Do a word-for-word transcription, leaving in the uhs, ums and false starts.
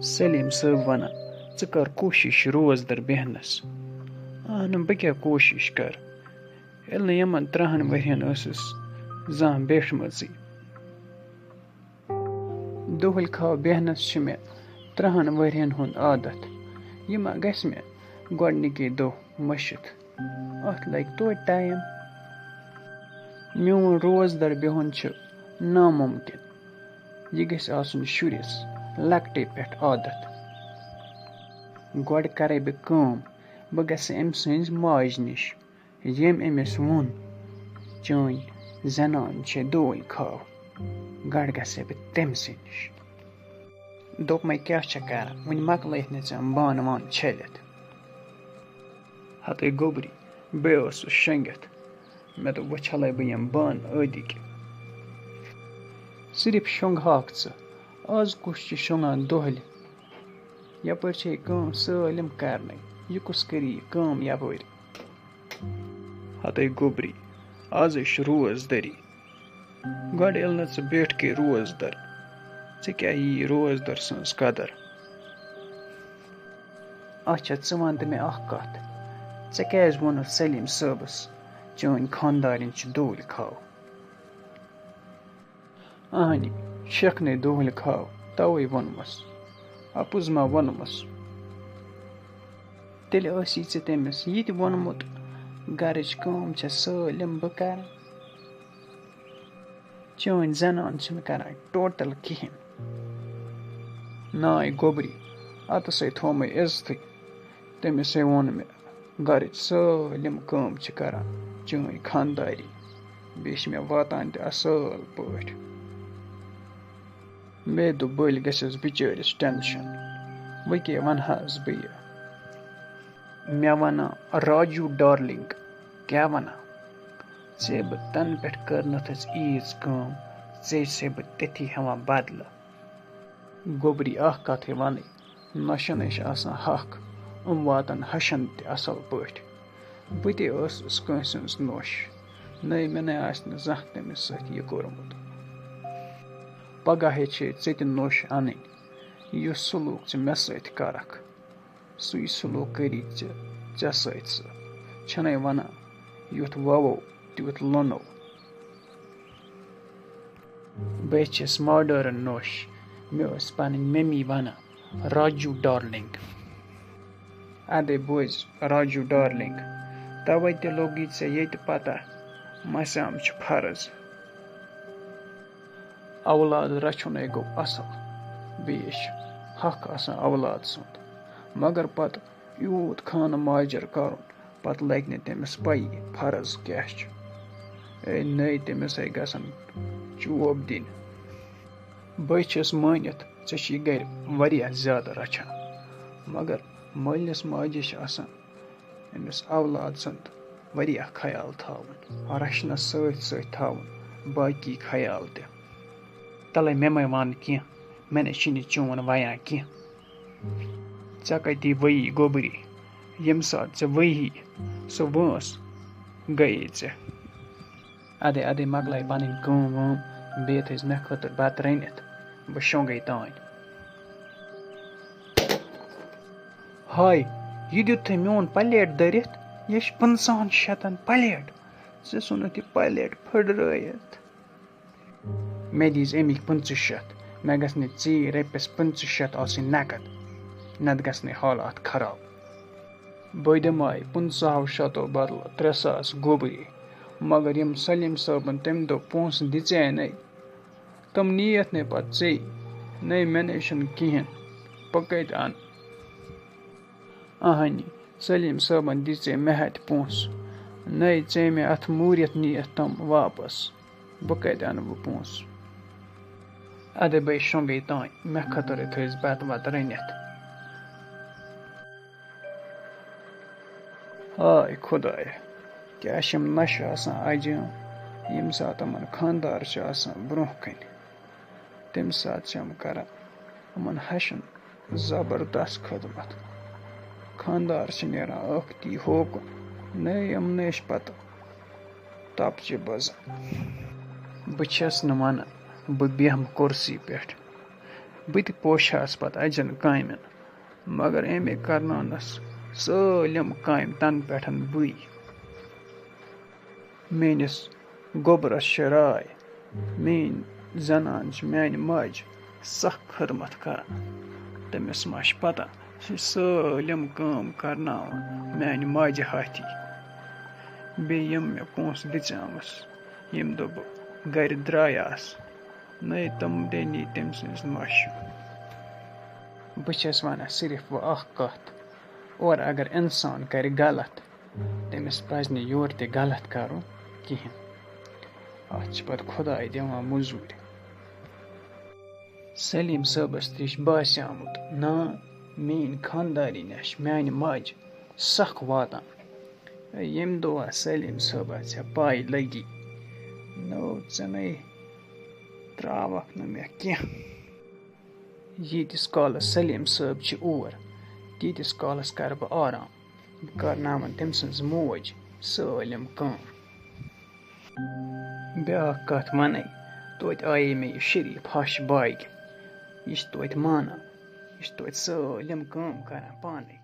سلیٖم صٲب وَنان، "ژٕ کر کوٗشِش روزدر بیٚہنَس؟" اہنہٕ، بہٕ کیٛاہ کوٗشِش کر، ییٚلہِ نہٕ یِمن ترٛہَن ؤرِین ٲسٕس زانٛہہ بیٖٹھمٕژٕے۔ دۄہلہِ کھاو بیٚہنَس چھِ مےٚ ترٛہَن ؤرِین ہُنٛد عادت۔ یہِ ما گژھِ مےٚ گۄڈٕنِکی دۄہ مٔشِتھ؟ اَتھ لَگہِ توتہِ ٹایم۔ میون روزدَر بِہُن چھُ نامُمکِن۔ یہِ گژھِ آسُن شُرِس لۄکٹے پٮ۪ٹھ عادت۔ گۄڈٕ کَرَے بہٕ کٲم، بہٕ گژھٕ أمۍ سٕنٛزِ ماجہِ نِش، ییٚمۍ أمِس ووٚن، "چٲنۍ زنان چھےٚ دۄہلہِ کھاو، گۄڈٕ گژھَے بہٕ تٔمۍ سٕے نِش۔" دوٚپمَے، "کیٛاہ چھےٚ کران؟ وٕنہِ مۄکلٲیِتھ نہٕ ژےٚ یِم بانہٕ وانہٕ چھٔلِتھ؟" ہَتٕے گوٚبری، بیٚیہِ اوسُس شۄنٛگِتھ۔ مےٚ دوٚپ، "وۄنۍ چھَلَے بہٕ یِم بانہٕ ٲدِکۍ۔" صرف شۄنٛگہٕ ہاکھ ژٕ، آز کُس چھُ شۄنٛگان دۄہلہِ؟ یَپٲرۍ چھے کٲم سٲلِم کرنَے، یہِ کُس کَری یہِ کٲم یَپٲرۍ؟ ہَتَے گوٚبری، آزَے چھُ روزدٔری۔ گۄڈٕ ییٚلہِ نہٕ ژٕ بیٹھکھٕے روزدَر، ژےٚ کیٛاہ یی روزدَر سٕنٛز قدر؟" اچھا، ژٕ وَن تہٕ مےٚ اَکھ کَتھ، ژےٚ کیٛازِ ووٚنُتھ سلیٖم صٲبَس، "چٲنۍ خانٛدارِنۍ چھِ دۄہلہِ کھاو"؟ اہنہِ، چھَکھ نے دۄہلہِ کھاو، تَوَے ووٚنمَس۔ اَپُز ما ووٚنمَس؟ تیٚلہِ ٲسی ژےٚ تٔمِس یہِ تہِ ووٚنمُت، "گَرٕچ کٲم چھےٚ سٲلِم بہٕ کَرٕ۔ چٲنۍ زنان چھِنہٕ کَران ٹوٹل کِہیٖنۍ۔" ناے گوٚبری، اَتَس ہے تھوٚو مےٚ عزتٕے۔ تٔمِس ہے ووٚن مےٚ، "گَرٕچ سٲلِم کٲم چھِ کَران چٲنۍ خانٛداری، بیٚیہِ چھِ مےٚ واتان تہِ اَصٕل پٲٹھۍ۔" مےٚ دوٚپ، بٔلۍ گژھٮ۪س بِچٲرِس ٹٮ۪نشَن، وۄنۍ کیٛاہ وَنہٕ ہَس بہٕ یہِ؟ مےٚ وَنان، "راجوٗ ڈارلِنٛگ، کیٛاہ وَنان؟ ژےٚ بہٕ تَنہٕ پٮ۪ٹھ کٔرنَتھَس عیٖژ کٲم، ژےٚ چھسے بہٕ تٔتھی ہٮ۪وان بدلہٕ۔" گوٚبری، اَکھ کَتھٕے وَنٕے، نۄشَن ہے چھِ آسان حق، یِم واتَن ہَشَن تہِ اَصٕل پٲٹھۍ۔ بہٕ تہِ ٲسٕس کٲنٛسہِ ہٕنٛز نۄش، نَے مےٚ نَے آسہِ نہٕ زانٛہہ تٔمِس سۭتۍ یہِ کوٚرمُت۔ پَگاہ ہے چھے ژےٚ تہِ نۄش اَنٕنۍ، یُس سلوٗک ژٕ مےٚ سۭتۍ کَرَکھ، سُے سلوٗک کٔری ژےٚ، ژےٚ سۭتۍ سُہ۔ چھَنَے وَنان، "یُتھ وَوو، تیُتھ لونو۔" بہٕ چھَس ماڈٲرٕن نوٚش۔ مےٚ ٲس پنٕنۍ ممی وَنان، "راجو ڈارلِنگ۔" اَدے بوز، راجو ڈارلِنگ، تَوَے تہِ لوٚگُے ژےٚ ییٚتہِ پَتہ، مسام چھُ فرض۔ اولاد رَچھُن ہے گوٚو اَصٕل، بیٚیہِ چھُ حق آسان اولاد سُنٛد، مگر پَتہٕ یوٗت خانہٕ ماجر کَرُن، پَتہٕ لَگہِ نہٕ تٔمِس پَیی فرض کیٛاہ چھُ۔ اے نٔے، تٔمِس ہے گژھن چوب دِنۍ۔ بہٕ چھَس مٲنِتھ، ژےٚ چھی گَرِ واریاہ زیادٕ رَچھان، مگر مٲلِس ماجہِ چھِ آسان أمِس اولاد سُنٛد واریاہ خیال تھاوُن، رَچھنَس سۭتۍ سۭتۍ تھاوُن باقی خیال تہِ۔ تَلَے مےٚ مَے وَن کینٛہہ، مےٚ نَے چھِنہٕ چون وَیان کینٛہہ۔ ژےٚ کَتی ؤیی گوٚبری؟ ییٚمہِ ساتہٕ ژےٚ ؤیی، سۄ وٲنٛس گٔیے ژےٚ۔ اَدے، اَدے، مۄکلٲے پَنٕنۍ کٲم وٲم، بیٚیہِ تھٲیزِ مےٚ خٲطرٕ بَتہٕ رٔنِتھ، بہٕ شۄنٛگَے تانۍ۔ ہاے، یہِ دیُت تھٲے میون پلیٹ دٔرِتھ، یہِ چھِ پٕنٛژٕہَن شَتَن پلیٹ۔ ژےٚ ژھُنُتھ یہِ پلیٹ پھٕٹرٲیِتھ۔ مےٚ دیٖز اَمِکۍ پٕنٛژٕہ شَتھ، مےٚ گژھِ نہٕ ژیٖرۍ رۄپیَس پٕنٛژٕہ شَتھ آسٕنۍ نقد، نَتہٕ گژھنَے حالات خراب۔ بہٕ دِمہٕ ہاے پٕنٛژٕہو شَتو بدلہٕ ترٛےٚ ساس گوٚبری، مگر یِم سلیٖم صٲبَن تَمہِ دۄہ پونٛسہٕ دِژے نَے، تِم نِیَتھ نَے پَتہٕ ژے، نَے مےٚ نَے چھُنہٕ کِہیٖنۍ، بہٕ کَتہِ اَنہٕ؟ اَہَنہِ، سلیٖم صٲبَن دِژے مےٚ ہَتہِ پونٛسہٕ، نَے ژے مےٚ اَتھ موٗرِتھ نِیَتھ تِم واپَس۔ بہٕ کَتہِ اَنہٕ وۄنۍ پونٛسہٕ؟ اَدَے بَے شۄنٛگَے تام، مےٚ خٲطرَے تھٲیِزِ بَتہٕ وَتہٕ رٔنِتھ۔ ہاے خۄدایا، کیٛاہ چھِ یِم نَشہٕ آسان اَجہِ، ییٚمہِ ساتہٕ یِمَن خانٛدار چھُ آسان برٛونٛہہ کَنہِ، تَمہِ ساتہٕ چھِ یِم کَران یِمَن ہَشَن زبردست خدمت۔ خانٛدار چھِ نیران ٲختی ہوکُن، نٔے یِم نٔے چھِ پَتہٕ تَپچہِ بَزان۔ بہٕ چھَس نہٕ وَنان بہٕ بیٚہمہٕ کُرسی پٮ۪ٹھ، بہٕ تہِ پوشہَس پَتہٕ اَجَن کامٮ۪ن، مگر أمۍ کرنٲونَس سٲلِم کامہِ تَنہٕ پٮ۪ٹھ بٕے۔ میٛٲنِس گوٚبرَس چھِ راے، میٛٲنۍ زنان چھِ میٛانہِ ماجہِ سخ خدمت کران۔ تٔمِس ما چھِ پتہ، سُہ چھِ سٲلِم کٲم کرناوان میٛانہِ ماجہِ ہاتھی۔ بیٚیہِ یِم مےٚ پونٛسہٕ دِژیمَس، ییٚمہِ دۄہ بہٕ گرِ درٛایاس، نَے تِم تہِ نی تٔمۍ سٕنٛز مَشہِ۔ بہٕ چھَس وَنان صرف وۄنۍ اَکھ کَتھ، اورٕ اگر اِنسان کَرِ غلط، تٔمِس پَزِ نہٕ یورٕ تہِ غلط کَرُن کِہیٖنۍ۔ اَتھ چھِ پَتہٕ خۄداے دِوان مٔزوٗرۍ۔ سلیٖم صٲبَس تہِ چھِ باسیٛومُت، نا، میٛٲنۍ خانٛدارِنۍ چھِ میٛانہِ ماجہِ سَخ واتان۔ ییٚمہِ دۄہ سلیٖم صٲبَس ژےٚ پَے لٔگی، نو ژٕ نے ترٛاوَکھ نہٕ مےٚ کینٛہہ۔ ییٖتِس کالَس سلیٖم صٲب چھِ اور، تیٖتِس کالَس کَرٕ بہٕ آرام۔ بہٕ کَرناوَن تٔمۍ سٕنٛز موج سٲلِم کٲم۔ بیٛاکھ کَتھ وَنَے، توتہِ آیے مےٚ یہِ شریٖف ہَش باگہِ۔ یہِ چھِ توتہِ مانان، یہِ چھِ توتہِ سٲلِم کٲم کَران پانَے۔